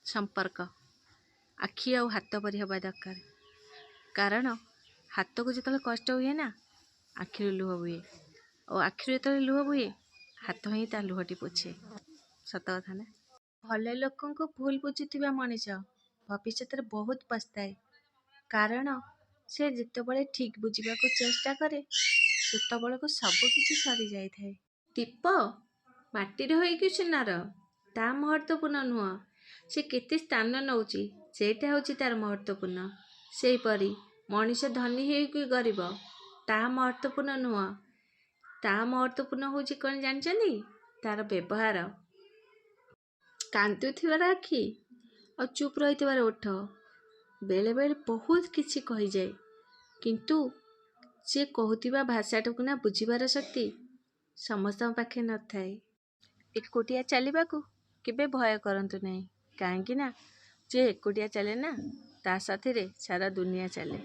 ସମ୍ପର୍କ ଆଖି ଆଉ ହାତ ପରି ହେବା ଦରକାର। କାରଣ ହାତକୁ ଯେତେବେଳେ କଷ୍ଟ ହୁଏ ନା, ଆଖିରୁ ଲୁହ ବୋହେ, ଆଉ ଆଖିରୁ ଯେତେବେଳେ ଲୁହ ବୋହେ, ହାତ ହିଁ ତା ଲୁହଟି ପୋଛେ। ସତ କଥା ନା? ଭଲ ଲୋକଙ୍କୁ ଭୁଲ ବୁଝୁଥିବା ମଣିଷ ଭବିଷ୍ୟତରେ ବହୁତ ପସ୍ତାଏ, କାରଣ ସେ ଯେତେବେଳେ ଠିକ୍ ବୁଝିବାକୁ ଚେଷ୍ଟା କରେ, ସେତେବେଳକୁ ସବୁକିଛି ସରିଯାଇଥାଏ। ଦୀପ ମାଟିର ହେଉ କି ସୁନାର, ତା ମହତ୍ତ୍ୱପୂର୍ଣ୍ଣ ନୁହଁ, ସେ କେତେ ସ୍ଥାନ ନେଉଛି ସେଇଟା ହେଉଛି ତାର ମହତ୍ତ୍ୱପୂର୍ଣ୍ଣ। ସେହିପରି ମଣିଷ ଧନୀ ହେଉ କି ଗରିବ, ତାହା ମହତ୍ତ୍ୱପୂର୍ଣ୍ଣ ନୁହଁ। ତାହା ମହତ୍ତ୍ୱପୂର୍ଣ୍ଣ ହେଉଛି କ'ଣ ଜାଣିଛନ୍ତି? ତାର ବ୍ୟବହାର। କାନ୍ଦୁଥିବାର ଆଖି ଆଉ ଚୁପ୍ ରହିଥିବାର ଓଠ ବେଳେବେଳେ ବହୁତ କିଛି କହିଯାଏ, କିନ୍ତୁ ସେ କହୁଥିବା ଭାଷାଟାକୁ ନା ବୁଝିବାର ଶକ୍ତି ସମସ୍ତଙ୍କ ପାଖେ ନଥାଏ। ଏକୁଟିଆ ଚାଲିବାକୁ କେବେ ଭୟ କରନ୍ତୁ ନାହିଁ, କାହିଁକି ନା ଯିଏ ଏକୁଟିଆ ଚାଲେ ନା, ତା ସାଥିରେ ସାରା ଦୁନିଆ ଚାଲେ।